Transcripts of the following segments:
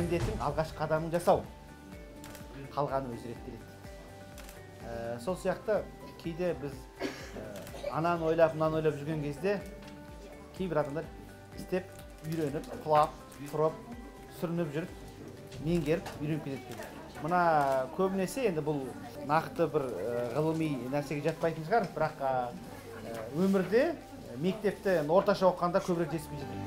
Міндетің алғашқы қадамын жасау. Қалғаны өзі реттеледі. Сол сияқты кейде біз ананы ойлап, мынаны ойлап жүрген кезде кейбір адамдар істеп, үйреніп, құлап, тұрып, сүрініп жүріп, меңгеріп, үйреніп кетеді. Мына көбінесе енді бұл нақты бір ғылыми нәрсеге жатпайтын шығар, бірақ өмірде мектепті орташа оқығанда көбірек жетіспей жетеді.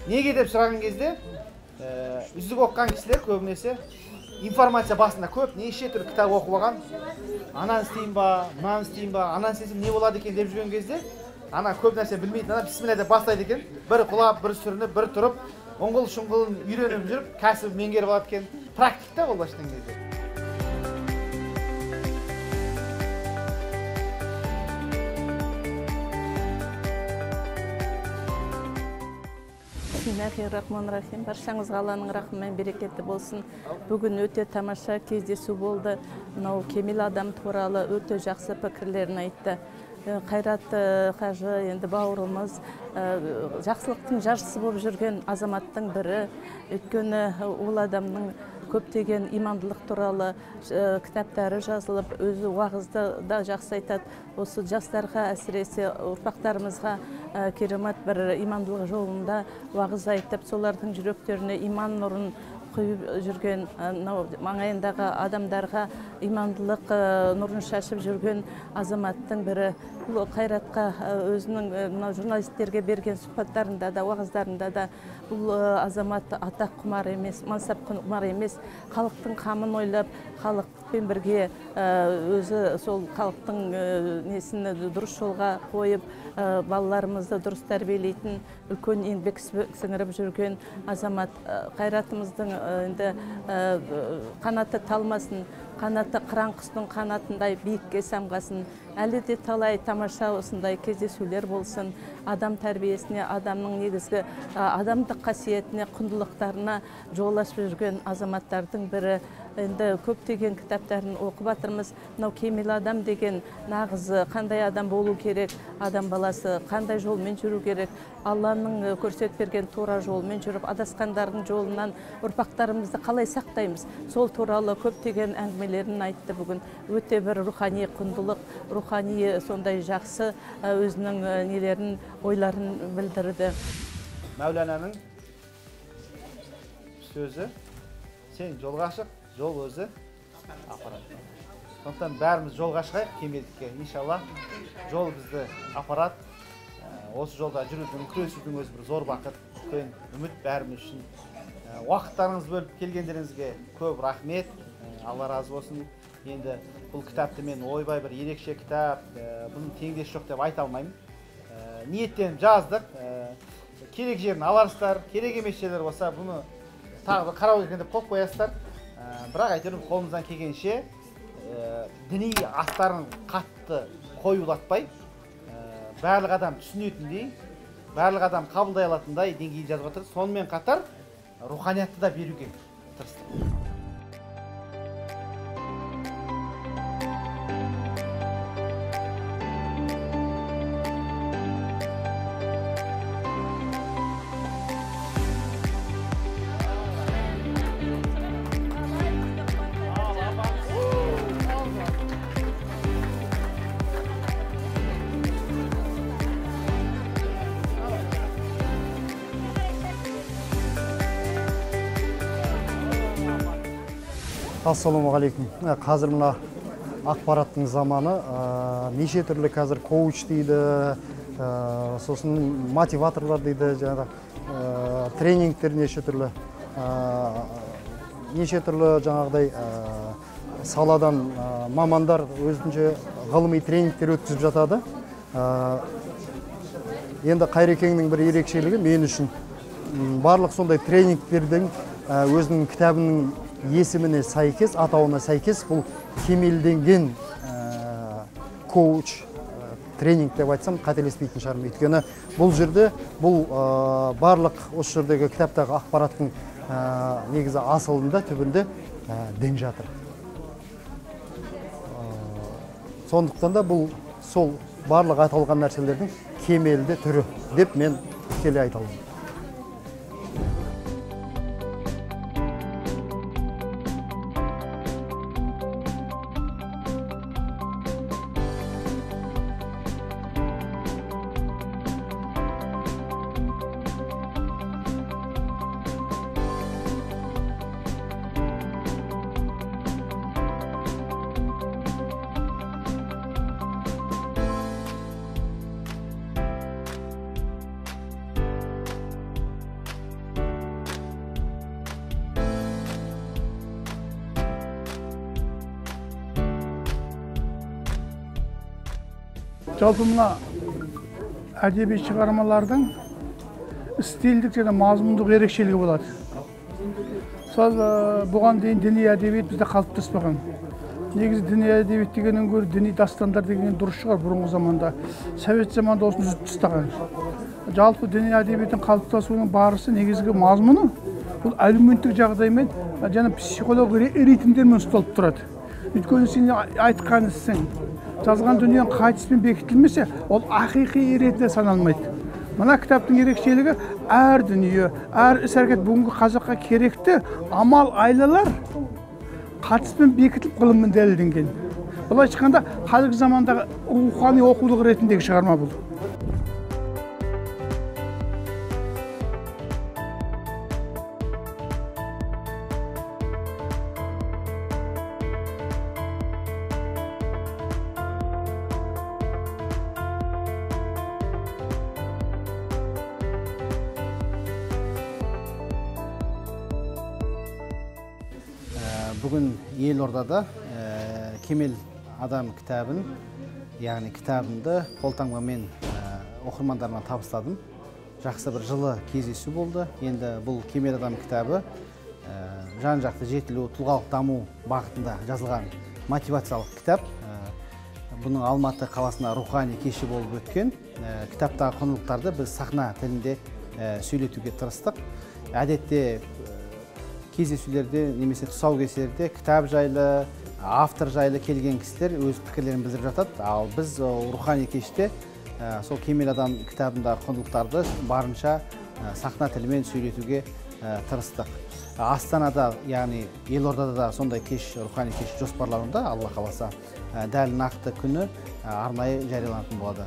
Неге деп сұраған кезде, үздік оқыған кісілер көбінесе информация басында көп, неше түрлі кітап оқып алған, ананы істеймін ба, мынаны істеймін ба, ананы істесем не болады екен деп жүрген кезде, ана көп нәрсе білмейтін адам бісміллә деп бастайды екен, бір құлап, бір сүрініп, бір тұрып, ұңғыл-шұңғылын үйреніп жүріп, кәсібін меңгеріп алады екен. Практик та ол былайша айтқан кезде. Бисмиллахир-рахманир-рахим. Баршаңызға Алланың рахымы мен берекеті болсын. Бүгін өте тамаша кездесу болды. Мынау кемел адам туралы өте жақсы пікірлерін айтты. Қайрат қажы енді бауырымыз, жақсылықтың жаршысы болып жүрген азаматтың бірі. Өйткені ол адамның көптеген имандылық туралы кітаптары жазылып, өзі уағызды да жақсы айтады. Осы жастарға, әсіресе ұрпақтарымызға керемет бір имандылық жолында уағыз айтып, солардың жүректеріне иман нұрын құйып жүрген, маңайындағы адамдарға имандылық нұрын шашып жүрген азаматтың бірі. Бұл Қайратқа өзінің журналистерге берген сұхбаттарында да, уағыздарында да бұл азамат атақ құмар емес, мансап құмар емес, халықтың қамын ойлап, халықпен бірге өзі сол халықтың несін дұрыс жолға қойып, балаларымызды дұрыс тәрбиелейтін үлкен еңбек сіңіріп жүрген азамат. Қайратымыздың енді қанаты талмасын, қанаты қыран құстың қанатындай биікке самғасын. Әлі де талай тамаша осындай кездесулер болсын. Адам тәрбиесіне, адамның негізгі адамдық қасиетіне, құндылықтарына жол ашып жүрген азаматтардың бірі. Енді көптеген кітаптарын оқып жатырмыз. Мынау кемел адам деген нағыз қандай адам болу керек, адам баласы қандай жолмен жүру керек, Алланың көрсетіп берген тура жолмен жүріп, адасқандардың жолынан ұрпақтарымызды қалай сақтаймыз, сол туралы көптеген әңгімелерін айтты бүгін. Өте бір рухани құндылық, рухани сондай жақсы өзінің нелерін, ойларын білдірді. Мәулананың сөзі, сен жолға шық, жол өзі апарады. Сондықтан бәріміз жолға шығайық кемелдікке. Иншалла жол бізді апарады. Осы жолда жүрудің, күресудің өзі бір зор бақыт, үлкен үміт бәріміз үшін. Уақыттарыңызды бөліп келгендеріңізге көп рахмет. Алла разы болсын. Енді бұл кітапты мен ойбай бір ерекше кітап, бұның теңдесі жоқ деп айта алмаймын. Ниеттеніп жаздық. Керек жерін аларсыздар, керек емес жерлер болса, бұны тағы бір қарау керек деп қойып қоясыздар. Бірақ әйтеуір қолымыздан келгенше діни астарын қатты қоюлатпай, барлық адам түсінетіндей, барлық адам қабылдай алатындай деңгейде жазып жатыр. Сонымен қатар руханиятты да беруге тырыстық. Ассалаумағалейкум. Қазір мына ақпараттың заманы, неше түрлі қазір коуч дейді, сосын мотиваторлар дейді, жаңағы тренингтер неше түрлі, неше түрлі жаңағыдай саладан мамандар өзінше ғылыми тренингтер өткізіп жатады. Енді Қайрекеңнің бір ерекшелігі мен үшін барлық сондай тренингтердің өзінің кітабының есіміне сәйкес, атауына сәйкес бұл кемелденген коуч тренинг деп айтсам қателеспейтін шығармын. Өйткені бұл жерде бұл барлық осы жердегі кітаптағы ақпараттың негізі асылында, түбінде дін жатыр. Сондықтан да бұл сол барлық аталған нәрселердің кемелді түрі деп мен тікелей айта аламын. Жалпы мына әдеби шығармалардың стильдік және мазмұндық ерекшелігі болады. Мысалы, бұған дейін діни әдебиет бізде қалыптаспаған. Негізі діни әдебиет дегеннен гөрі діни дастандар деген дұрыс шығар бұрынғы заманда. Совет заманында осыны үзіп тастаған. Жалпы діни әдебиеттің қалыптасуының барысы негізгі мазмұны бұл әлеуметтік жағдаймен және психологиялық ритмдермен ұсталып тұрады. Өйткені сен айтқан ісің, жазған дүниең қайтыспен бекітілмесе, ол ақиқи ретінде саналмайды. Мына кітаптың ерекшелігі әр дүние, әр іс-әрекет бүгінгі қазаққа керекті амал айлалар қатыспен бекітіліп ғылыммен дәлелденген. Былайша айтқанда, қазіргі замандағы рухани оқулық ретіндегі шығарма бұл. Бүгін елордада Кемел адам кітабын, яғни кітабымды қолтаңбамен оқырмандарыма табыстадым. Жақсы бір жылы кездесу болды. Енді бұл Кемел адам кітабы жан-жақты жетілу, тұлғалық даму бағытында жазылған мотивациялық кітап. Бұның Алматы қаласында рухани кеші болып өткен. Кітаптағы құндылықтарды біз сахна тілінде сөйлетуге тырыстық. Әдетте кездесулерде немесе тұсаукесерде кітап жайлы, автор жайлы келген кісілер өз пікірлерін білдіріп жатады. Ал біз рухани кеште сол Кемел адам кітабындағы құндылықтарды барынша сахна тілімен сөйлетуге тырыстық. Астанада, яғни елордада да сондай кеш, рухани кеш жоспарлануда, Алла қаласа, дәл нақты күні арнайы жарияланатын болады.